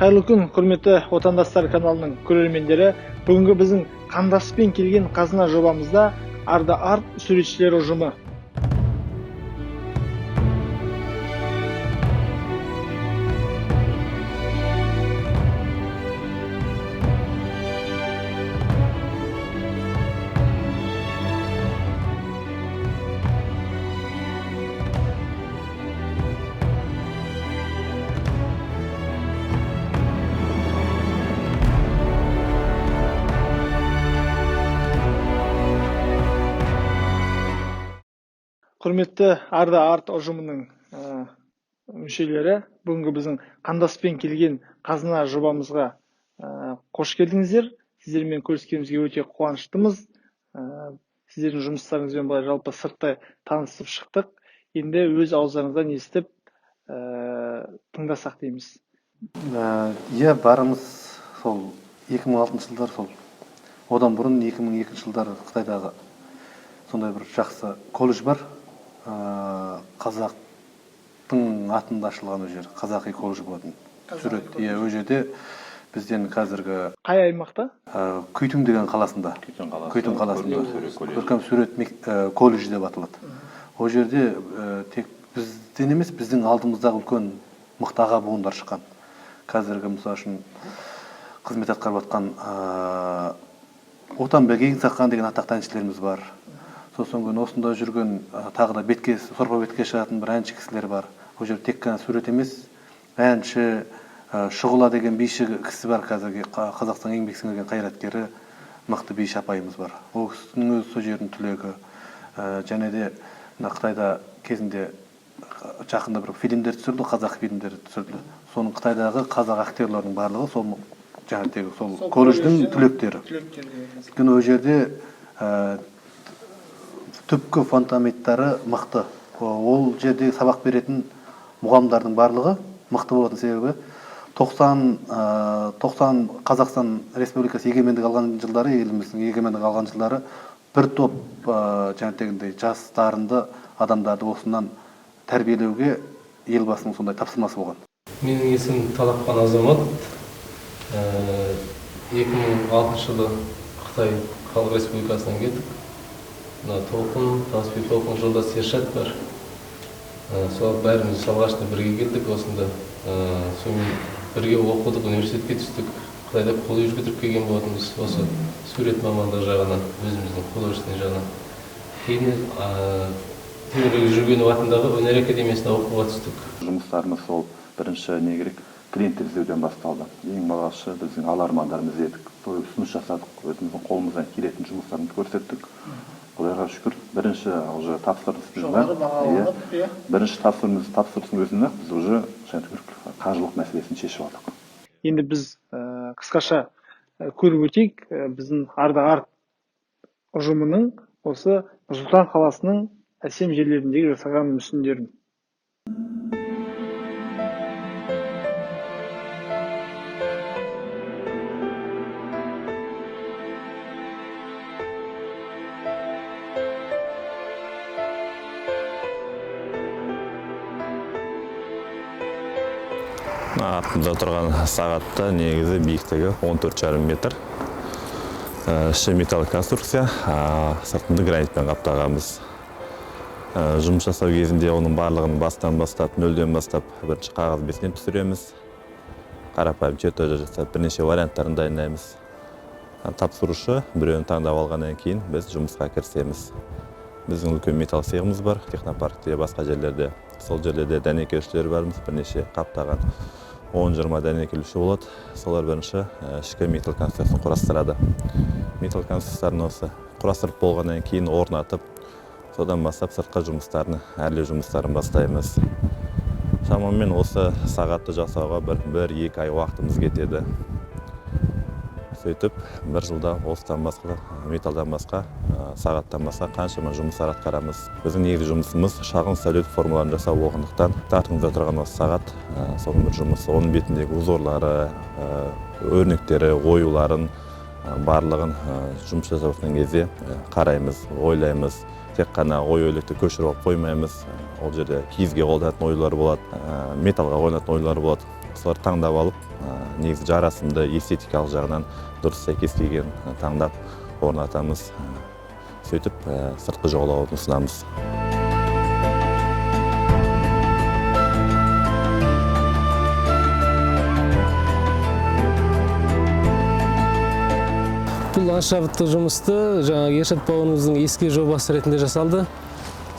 Қайырлы күн, құрметті Отандастар каналының көрермендері. Бүгінгі біздің қандаспен келген қазына жобамызда Арда Арт суретшілер ұжымы. Құрметті Арда Арт ұжымының мүшелері, бүгінгі біздің қандаспен келген қазына жобамызға қош келдіңіздер. Сіздермен көріскенімізге өте қуаныштымыз. Сіздердің жұмыстарыңызбен былай жалпы сырттай танысып шықтық. Енді өз ауыздарыңыздан естіп, тыңдасақ дейміз. Иә, барымыз сол 2006 жылдар, сол одан бұрын 2002 жылдары Қытайдағы сондай бір жақсы колледж бар. Қазақтың атында ашылған ол жер, қазақи колледж болатын. Сурет, иә, ол жерде бізден қазіргі Қай аймақта? Күйтің деген қаласында. Күйтің қаласында. Күйтің қаласында. Көркем сурет колледжі. Көркем сурет колледжі деп аталады. Ол жерде тек бізден емес, біздің алдымыздағы үлкен мықты аға буындар шыққан. Қазіргі, мысалы үшін, қызмет атқарып жатқан Отанбек Еңсақан деген атақты әншілеріміз бар. Сосын кейін осында жүрген, тағы да бетке, сорпа бетке шығатын бір әнші кісілер бар. Ол жерде тек қана сурет емес, әнші, Шұғыла деген биші кісі бар, қазіргі Қазақстан еңбек сіңірген қайраткері, мықты биші апайымыз бар. Ол кісінің өзі сол жердің түлегі. Және де мына Қытайда кезінде жақында бір фильмдер түсірілді, қазақ фильмдері түсірілді. Соның Қытайдағы қазақ актерлерінің барлығы сол жаңағыдегі сол колледждің түлектері. Өйткені ол жерде түпкі фундаменттары мықты. Ол жерде сабақ беретін мұғалімдардың барлығы мықты болатын себебі 90 Қазақстан Республикасы егемендік алған жылдары, еліміздің егемендік алған жылдары бір топ жаңағыдегіндей жас дарынды адамдарды осынан тәрбиелеуге елбасының сондай тапсырмасы болған. Менің есімім Талапхан Азамат. 2006 жылы Қытай Халық Республикасынан келдік. Мына Толқын, Таспи Толқын жолдас Ершат бар. Сол бәріміз алғашында бірге келдік осында. Сонымен бірге оқыдық, университетке түстік. Қытайда колледж бітіріп келген болатынбыз. Осы сурет мамандығы жағынан, өзіміздің художественный жағынан. Кейін Темірбек Жүргенов атындағы өнер академиясына оқуға түстік. Жұмыстарымыз сол бірінші не керек, клиенттер іздеуден басталды. Ең алғашы біздің алармандарымыз іздедік. Сол ұсыныс жасадық, өзіміздің қолымыздан келетін жұмыстарымызды көрсеттік. Құдайға шүкір, бірінші уже тапсырыс біздің, Жоғары бағаланып, иә. иә. Бірінші тапсырыстың өзінде ақ біз уже жаңағы қаржылық мәселесін шешіп алдық. Енді біз қысқаша көріп өтейік, біздің Арда Арт ұжымының осы Нұр-Сұлтан қаласының әсем жерлеріндегі жасаған мүсіндерін. Артымызда тұрған сағатта негізі биіктігі он төрт жарым метр. Іші металл конструкция, сыртында гранитпен қаптағанбыз. Жұмыс жасау кезінде оның барлығын бастан бастап, нөлден бастап бірінші қағаз бетіне түсіреміз. Қарапайым чертеж жасап, бірнеше варианттарын дайындаймыз. Тапсырушы біреуін таңдап алғаннан кейін біз жұмысқа кірісеміз. Біздің үлкен металл цехымыз бар, технопаркте, басқа жерлерде. Сол жерлерде дәнекершілер бармыз, бірнеше қаптаған он-жиырма дәнекерші болады. Солар бірінші ішкі металл конструкциясын құрастырады. Металл конструкцияларын осы құрастырып болғаннан кейін орнатып, содан бастап сыртқы жұмыстарын, әрлеу жұмыстарын бастаймыз. Шамамен осы сағатты жасауға бір екі ай уақытымыз кетеді. Сөйтіп, бір жылда осыдан басқа, металдан басқа, сағаттан басқа қаншама жұмыстар атқарамыз. Біздің негізгі жұмысымыз шағын сәулет формаларын жасау болғандықтан, тартымызда тұрған осы сағат, соның бір жұмысы, оның бетіндегі узорлары, өрнектері, оюларын, барлығын, жұмыс жасап жатқан кезде, қараймыз, ойлаймыз. Тек қана ою-өрнекті көшіріп алып қоймаймыз. Ол жерде киізге қолданатын оюлар болады, металлға қолданатын оюлар болады. Солар таңдап алып, негізі жарасымды, эстетикалық жағынан дұрыс сәйкес келген таңдап орнатамыз. Сөйтіп сыртқы жолауын ұсынамыз. Бұл ландшафтты жұмысты жаңағы Ершат бауырымыздың ескі жобасы ретінде жасалды.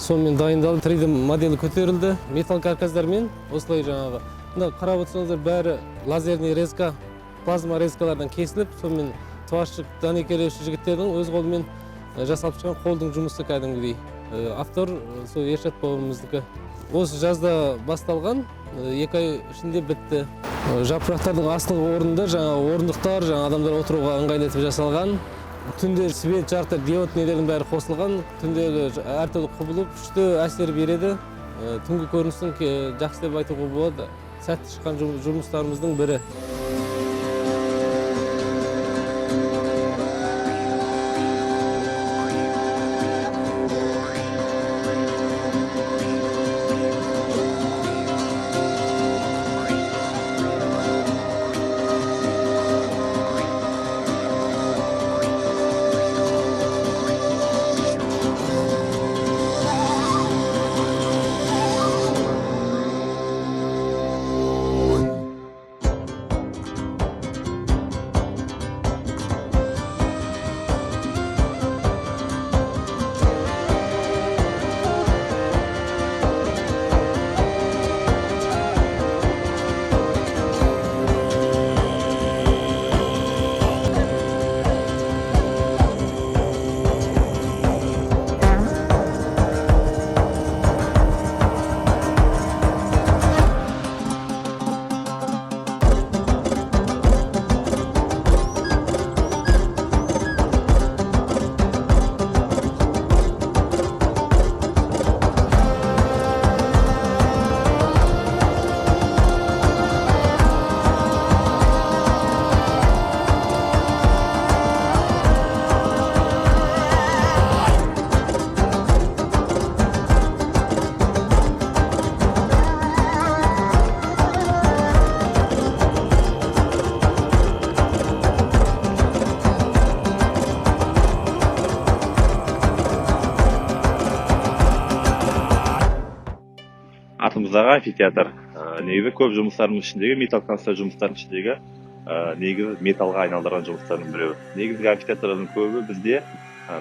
Сонымен дайындалып, 3D моделі көтерілді. Металл каркасдармен осылай жаңағы. Мына қарап отырсаңыздар, бәрі лазерный резка, плазма резкалардан кесіліп, сонымен тварщик дәнекерлеуші жігіттердің өз қолымен жасалып шыққан қолдың жұмысы кәдімгідей. Автор сол Ершат бауырымыздікі. Осы жазда басталған, 2 ай ішінде бітті. Жапырақтардың астыңғы орнында жаңа орындықтар, жаңа адамдар отыруға ыңғайлы етіп жасалған. Түнде свет, жарықтар, диод нелердің бәрі қосылған. Түндегі әртүрлі құбылып, күшті әсер береді. Түнгі көріністің жақсы деп айтуға болады. Сәтті шыққан жұмыстарымыздың бірі. Артымыздағы амфитеатр. Негізі көп жұмыстардың ішіндегі, металл конструкция жұмыстарының ішіндегі, негізі металлға айналдырған жұмыстардың біреуі. Негізгі амфитеатрлардың көбі бізде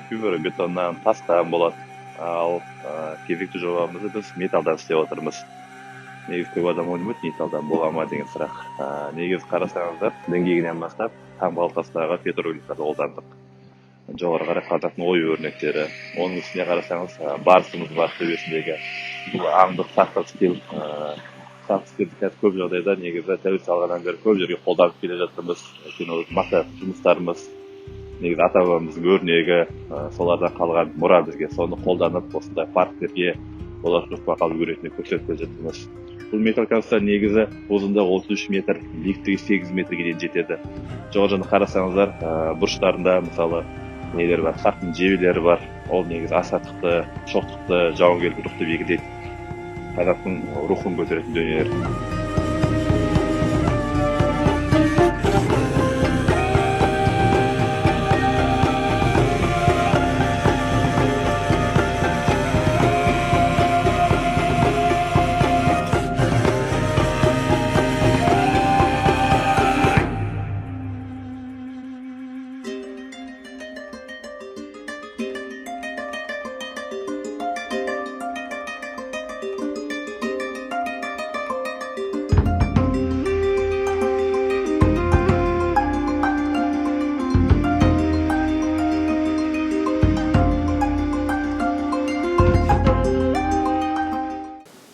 пюробетоннан, тастан болады. Ал кезекті жобамызды біз металдан істеп отырмыз. Негізі көп адам ойлайды, металдан бола ма деген сұрақ. Негізі қарасаңыздар, діңгегінен бастап таңбалы тастағы петроглифтарды қолдандық. Жоғары қарай қазақтың ою өрнектері. Оның үстіне қарасаңыз, барысымыз бар төбесіндегі. Бұл аңдық сақтық стиль. Сақтық стиль қазір көп жағдайда негізі тәуелсіз алғаннан бері көп жерге қолданып келе жатырмыз. Өйткені ол мақта жұмыстарымыз, негізі ата-бабамыздың өрнегі, солардан қалған мұра бізге. Соны қолданып, осындай парктерге болашақ ұрпаққа үлгі ретінде көрсетіп келе жатырмыз. Бұл металл конструкция негізі ұзындығы 33 метр, биіктігі 8 метрге дейін жетеді. Жоғары жағын қарасаңыздар, бұрыштарында мысалы нелер бар, сақтың жебелері бар. Ол негізі асаттықты, шоқтықты, жауынгерлік рухты бекітеді. Қазақтың рухын көтеретін дүниелер.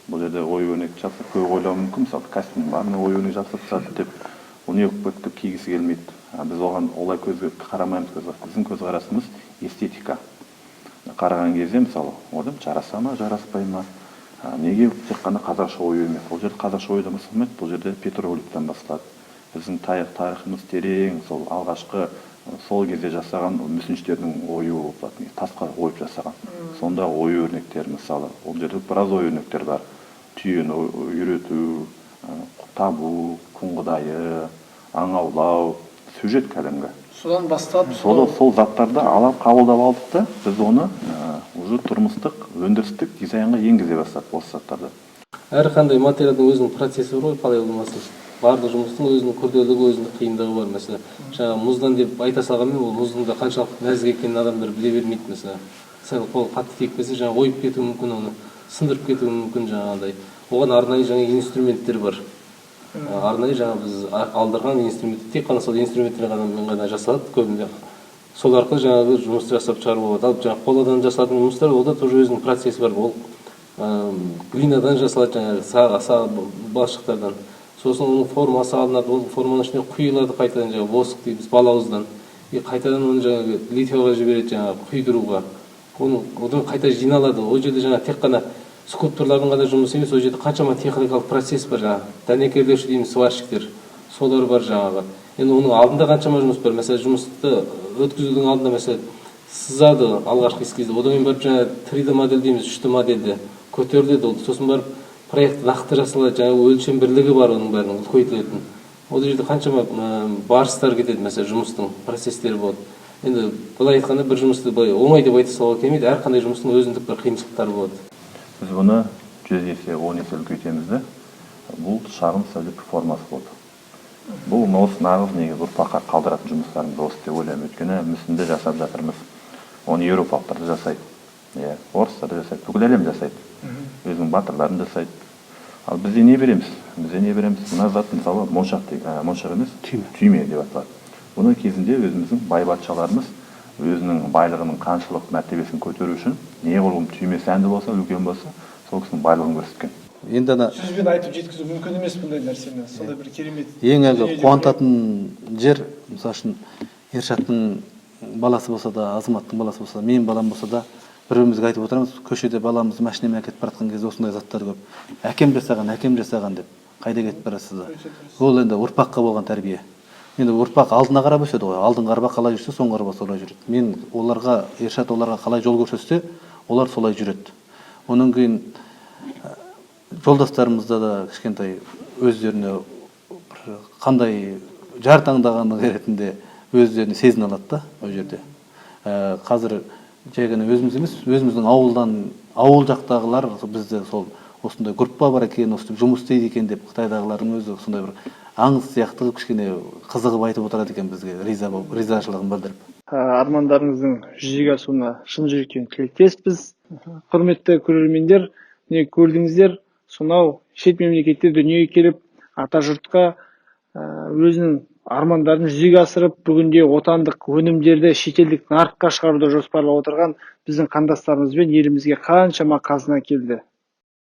Бұл жерде ою өрнек жапсырып көп ойлауы мүмкін, мысалы костюмнің бәріне ою өрнек жапсырып тастады деп, ол не болып кетті деп кигісі келмейді. Біз оған олай көзге қарамаймыз, біздің көзқарасымыз эстетика. Қараған кезде мысалы ойлаймын, жараса ма, жараспай ма? Неге тек қана қазақша ою емес? Ол жерде қазақша оюдан басталмайды, бұл жерде петроглифтен басталады. Біздің тарихымыз терең, сол алғашқы сол кезде жасаған мүсіншілердің оюы болып табылады, тасқа ойып жасаған. Сонда ою өрнектері мысалы, ол жерде біраз ою өрнектер бар. Түйені үйрету, Табу, күн құдайы, аң аулау, сюжет кәдімгі. Содан бастап Сол заттарды алып, қабылдап алдық та, біз оны уже тұрмыстық, өндірістік дизайнға енгізе бастадық осы заттарды. Әр қандай материалдың өзінің процесі бар ғой, қалай болмасын. Барлық жұмыстың өзінің күрделілігі, өзінің қиындығы бар. Мәселен, жаңағы мұздан деп айта салғанмен, ол мұздың да қаншалықты нәзік екенін адамдар біле бермейді. Мәселен, сәл қол қатты тиіп кетсе, жаңағы ойып кетуі мүмкін, оны сындырып кетуі мүмкін жаңағыдай. Оған арнайы жаңа инструменттер бар. Арнайы жаңа біз алдырған инструмент, тек қана сол инструменттермен ғана жасалады көбінде. Сол арқылы жаңағы жұмыс жасап шығаруға болады. Ал жаңағы қоладан жасалатын жұмыстар, ол да тоже өзінің процесі бар. Ол глинадан жасалады, жаңағы балшықтардан. Сосын оның формасы алынады, ол форманың ішіне құйылады қайтадан жаңағы воск дейміз, балауыздан. И қайтадан оны жаңағы литьеға жібереді, жаңағы құйдыруға. Оның одан қайта жиналады. Ол жерде жаңағы тек қана скульпторлардың ғана жұмысы емес, ол жерде қаншама техникалық процесс бар, жаңағы дәнекерлеуші дейміз, сварщиктер, солар бар жаңағы. Енді оның алдында қаншама жұмыс бар. Мәселен, жұмысты өткізудің алдында, мәселен, сызады алғашқы эскизді, одан кейін барып жаңағы 3D модель дейміз, 3D модельді көтеріледі ол, сосын барып проект нақты жасалады, жаңағы өлшем бірлігі бар, оның бәрінің үлкейтілетін. Ол жерде қаншама барыстар кетеді, мәселен, жұмыстың процестері болады. Енді былай айтқанда, бір жұмысты былай оңай деп айта салуға келмейді, әрқандай жұмыстың өзіндік бір қиыншылықтары болады. Біз бұны 100 есе, 10 есе үлкейтеміз де, бұл шағын сәулет формасы болады. Бұл осы нағыз негізі ұрпаққа қалдыратын жұмыстарымыз осы деп ойлаймын. Өйткені мүсінді жасап жатырмыз. Оны еуропалықтар да жасайды, иә, орыстар да жасайды, бүкіл әлем жасайды. Өзінің батырларын жасайды. Ал бізде не береміз? Бізде не береміз? Мына зат, мысалы, моншақ, моншақ емес, Түйме. Түйме деп аталады. Бұны кезінде өзіміздің бай патшаларымыз өзінің байлығының қаншалық мәртебесін көтеру үшін неғұрлым түйме сәнді болса, үлкен болса, сол кісінің байлығын көрсеткен. Енді ана Сөзбен айтып жеткізу мүмкін емес бұндай нәрсені. Сондай бір керемет ең әлгі дүние деп. Қуантатын жер, мысалы үшін, Ершаттың баласы болса да, Азаматтың баласы болса да, менің балам болса да, бір бірімізге айтып отырамыз. Көшеде баламызды машинамен әкетіп бара жатқан кезде осындай заттар көп, әкем жасаған, әкем жасаған деп қайда кетіп барасыз да. Ол енді ұрпаққа болған тәрбие. Енді ұрпақ алдына қарап өседі ғой. Алдыңғы арба қалай жүрсе, соңғы арба солай жүреді. Мен оларға, Ершат оларға қалай жол көрсетсе, олар солай жүреді. Одан кейін жолдастарымызда да кішкентай өздеріне бір қандай жар таңдаған ретінде өздеріне сезіне алады да. Ол жерде қазір жай ғана өзіміз емес, өзіміздің ауылдан, ауыл жақтағылар бізді сол осындай группа бар екен, осындай жұмыс істейді екен деп, қытайдағылардың өзі сондай бір аңыз сияқты қылып, кішкене қызығып айтып отырады екен бізге, риза болып, ризашылығын білдіріп. Армандарыңыздың жүзеге асуына шын жүректен тілектеспіз. Құрметті көрермендер, міне, көрдіңіздер, сонау шет мемлекетте дүниеге келіп, ата жұртқа өзінің армандарын жүзеге асырып, бүгінде отандық өнімдерді шетелдік нарыққа шығаруды жоспарлап отырған біздің қандастарымызбен елімізге қаншама қазына келді.